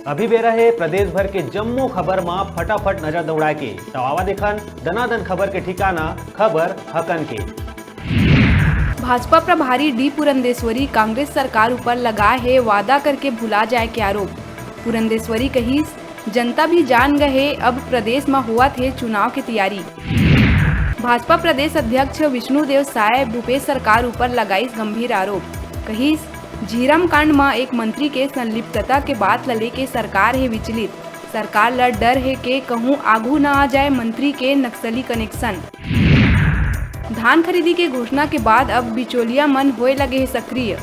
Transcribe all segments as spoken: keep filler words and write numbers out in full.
अभी बेरा हे प्रदेश भर के जम्मो खबर म फटाफट नजर दौड़ाए के। त आवा देखन दनादन खबर के ठिकाना, खबर हकन के। भाजपा प्रभारी डी पुरंदेश्वरी कांग्रेस सरकार ऊपर लगाए हे वादा करके भुला जाए के आरोप। पुरंदेश्वरी कहिस, जनता भी जान गए हे, अब प्रदेश म होवत हे चुनाव के तैयारी। भाजपा प्रदेश अध्यक्ष विष्णुदेव साय भूपेश सरकार ऊपर लगाइस गंभीर आरोप। कहिस, झीरम कांड म एक मंत्री के संलिप्तता के बात ल लेके सरकार हे विचलित। सरकार ल डर हे के कहूं आगू न आ जाए मंत्री के नक्सली कनेक्शन। धान खरीदी के घोषणा के बाद अब बिचौलिया मन होए लगे हे सक्रिय।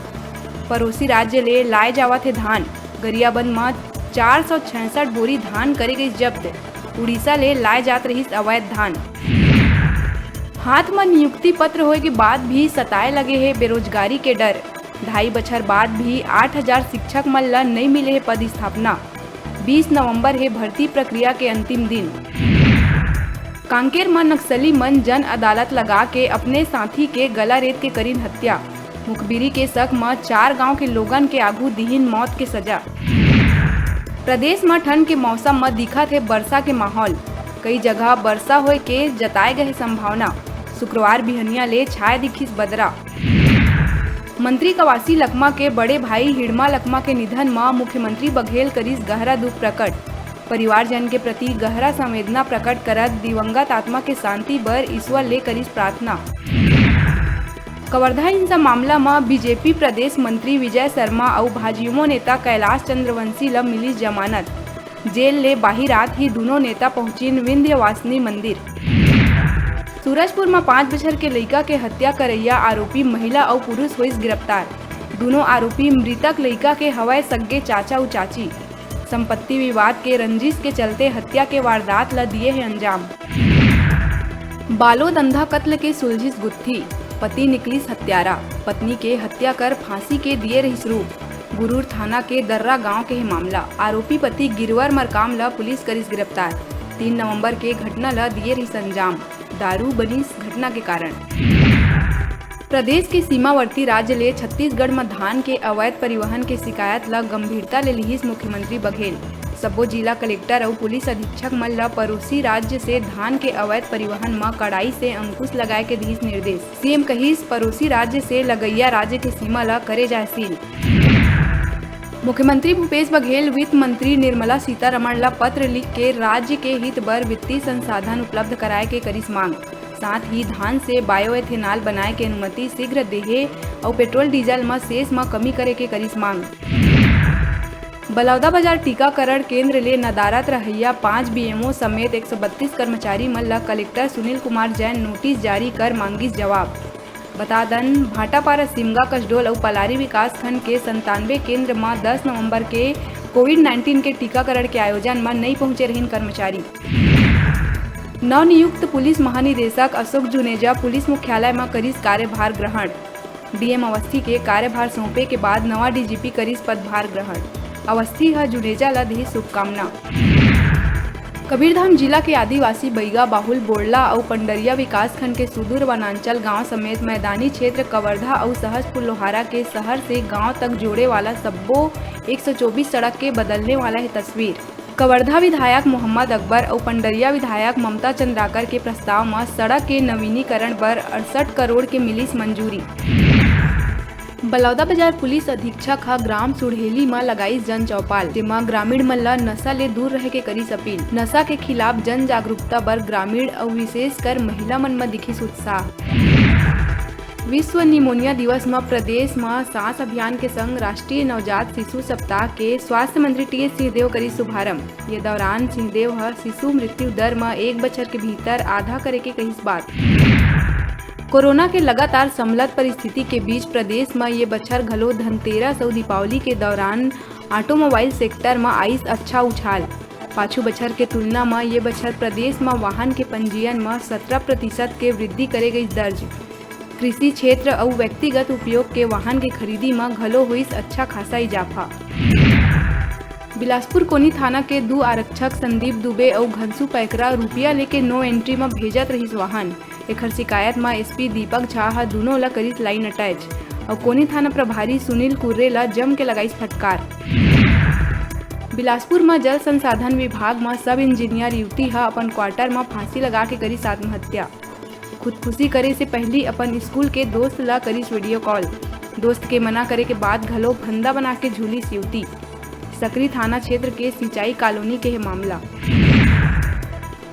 पड़ोसी राज्य ले लाए जावत हे धान। गरियाबंद म चार सौ छियासठ बोरी धान करे गई जब्त। उड़ीसा ले लाए जात रहिस अवैध धान। हाथ म नियुक्ति पत्र होए के बाद भी सताए लगे हे बेरोजगारी के डर। ढाई बछर बाद भी आठ हजार शिक्षक मन ल नइ मिले हे पदस्थापना। बीस नवंबर हे भर्ती प्रक्रिया के अंतिम दिन। कांकेर म नक्सली मन जन अदालत लगा के अपने साथी के गला रेत के करिन हत्या। मुखबिरी के शक म चार गांव के लोगन के आगू दिहिन मौत के सजा। प्रदेश म ठंड के मौसम म दिखत हे बरसा के माहौल। कई जगह बरसा होए के जताए गए संभावना। शुक्रवार बिहनिया ले छाए दिखिस बदरा। मंत्री कवासी लकमा के बड़े भाई हिड़मा लकमा के निधन म मुख्यमंत्री बघेल करिस गहरा दुख प्रकट। परिवारजन के प्रति गहरा संवेदना प्रकट करत दिवंगत आत्मा के शांति बर ईश्वर ले करिस प्रार्थना। कवर्धा हिंसा मामला म बीजेपी प्रदेश मंत्री विजय शर्मा अउ भाजयुमो नेता कैलाश चंद्रवंशी ल मिलिस जमानत। जेल ले बाहिर आत ही दूनों नेता पहुंचिन विंध्यवासिनी मंदिर। सूरजपुर म पाँच बछर के लइका के हत्या करइया आरोपी महिला अउ पुरुष होइस गिरफ्तार। दूनों आरोपी मृतक लइका के हवय सग्गे चाचा अउ चाची। संपत्ति विवाद के रंजिश के चलते हत्या के वारदात ल दिए हे अंजाम। बालोद अंधा कत्ल के सुलझिस गुत्थी, पति निकलिस हत्यारा, पत्नी के हत्या कर फांसी के दिए रहिस रूप। गुरूर थाना के दर्रा गांव के हे मामला। आरोपी पति गिरवर मरकाम ल पुलिस करिस गिरफ्तार। तीन नवंबर के घटना ल दिए रहिस अंजाम। दारू बनिस घटना के कारण। प्रदेश के सीमावर्ती राज्य ले छत्तीसगढ़ म धान के अवैध परिवहन के शिकायत ल गंभीरता ले लिहिस मुख्यमंत्री बघेल। सब्बो जिला कलेक्टर अउ पुलिस अधीक्षक मन ल पड़ोसी राज्य से धान के अवैध परिवहन म कड़ाई से अंकुश लगाए के दिहिस निर्देश। सीएम कहिस, पड़ोसी राज्य से लगइया राज्य के सीमा ल करे जाए सील। मुख्यमंत्री भूपेश बघेल वित्त मंत्री निर्मला सीतारमण ल पत्र लिख के राज्य के हित बर वित्तीय संसाधन उपलब्ध कराए के करिस मांग। साथ ही धान से बायोएथेनॉल बनाए के अनुमति शीघ्र देहे अउ पेट्रोल डीजल म सेस म कमी करे के करिस मांग। बलौदाबाजार टीकाकरण केंद्र ले नदारत रहइया पांच बीएमओ समेत एक सौ बत्तीस कर्मचारी मन ल कलेक्टर सुनील कुमार जैन नोटिस जारी कर मांगिस जवाब। बता दन, भाटापारा, सिमगा, कसडोल अउ पलारी विकासखंड के संतानवे केंद्र म दस नवंबर के कोविड नाइंटीन के टीकाकरण के आयोजन म नइ पहुंचे रहिन कर्मचारी। नवनियुक्त पुलिस महानिदेशक अशोक जुनेजा पुलिस मुख्यालय म करिस कार्यभार ग्रहण। डीएम अवस्थी के कार्यभार सौंपे के बाद नवा डीजीपी करिस पदभार ग्रहण। अवस्थी ह जुनेजा ल दिहिस शुभकामना। कबीरधाम जिला के आदिवासी बइगा, बाहुल, बोड़ला अउ पंडरिया विकासखंड के सुदूर वनांचल गांव समेत मैदानी क्षेत्र कवर्धा अउ सहसपुर लोहारा के शहर से गांव तक जोड़े वाला सब्बो एक सौ चौबीस सड़क के बदलने वाला हे तस्वीर। कवर्धा विधायक मोहम्मद अकबर अउ पंडरिया विधायक ममता चंद्राकर के प्रस्ताव म सड़क के नवीनीकरण बर अड़सठ करोड़ के मिलिस मंजूरी। बलौदाबाजार पुलिस अधीक्षक ह ग्राम सुढ़ेली म लगाइस जन चौपाल, जेमा ग्रामीण मन ल नशा ले दूर रहे के करिस अपील। नशा के खिलाफ जन जागरूकता बर ग्रामीण अउ विशेषकर महिला मन म दिखिस उत्साह। विश्व निमोनिया दिवस म प्रदेश म सांस अभियान के संग राष्ट्रीय नवजात शिशु सप्ताह के स्वास्थ्य मंत्री टीएस सिंहदेव करिस शुभारंभ। ये दौरान सिंहदेव ह शिशु मृत्यु दर म एक बछर के भीतर आधा करे के कहिस बात। कोरोना के लगातार संभलत परिस्थिति के बीच प्रदेश म ये बछर घलो धनतेरस अउ दीपावली के दौरान ऑटोमोबाइल सेक्टर म आइस अच्छा उछाल। पाछू बछर के तुलना म ये बछर प्रदेश म वाहन के पंजीयन म सतरा प्रतिशत के वृद्धि करे गइस दर्ज। कृषि क्षेत्र अउ व्यक्तिगत उपयोग के वाहन के खरीदी म घलो होइस अच्छा खासा इजाफा। बिलासपुर कोनी थाना के दू आरक्षक संदीप दुबे अउ घनसू पैकरा रुपिया लेके नो एंट्री म भेजत रहिस वाहन। एखर शिकायत म एसपी दीपक झा ह दूनों ल करिस लाइन अटैच अउ कोनी थाना प्रभारी सुनील कुर्रे ल जम के लगाइस फटकार। बिलासपुर म जल संसाधन विभाग म सब इंजीनियर युवती ह अपन क्वार्टर म फांसी लगा के करिस आत्महत्या। खुदकुशी करे से पहिली अपन स्कूल के दोस्त ल करिस वीडियो कॉल। दोस्त के मना करे के बाद घलो फंदा बना के झूलिस युवती। सकरी थाना क्षेत्र के सिंचाई कॉलोनी के हे मामला।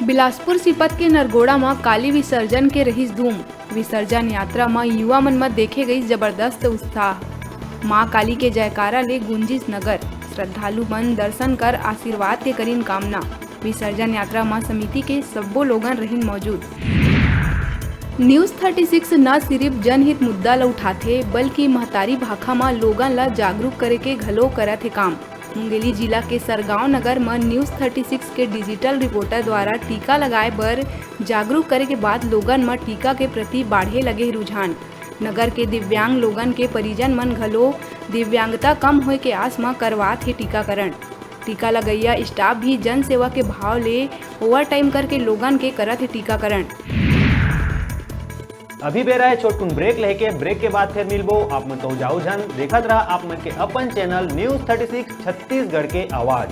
बिलासपुर सीपत के नरगोड़ा म काली विसर्जन के रहिस धूम। विसर्जन यात्रा म युवा मन म देखे गइस जबरदस्त उत्साह। मां काली के जयकारा ले गूंजिस नगर। श्रद्धालु मन दर्शन कर आशीर्वाद के करिन कामना। विसर्जन यात्रा म समिति के सब्बो लोगन रहिन मौजूद। न्यूज थर्टी सिक्स न सिरिफ जनहित मुद्दा ल उठाथे, बल्कि महतारी भाखा म लोगन ल जागरूक करे के घलो करत हे काम। मुंगेली जिला के सरगांव नगर म न्यूज थर्टी सिक्स के डिजिटल रिपोर्टर द्वारा टीका लगाए बर जागरूक करे के बाद लोगन म टीका के प्रति बाढ़े लगे हे रुझान। नगर के दिव्यांग लोगन के परिजन मन घलो दिव्यांगता कम होए के आस म करवात हे टीकाकरण। टीका लगइया स्टाफ भी जनसेवा के भाव ले ओवरटाइम करके लोगन के करत हे टीकाकरण। अभी बेरा हे छोटकुन ब्रेक लेके, ब्रेक के बाद फिर मिलबो। आप मन कहूँ जाओ झन, देखत रहा आप मन के अपन channel news thirty six Chhattisgarh के आवाज।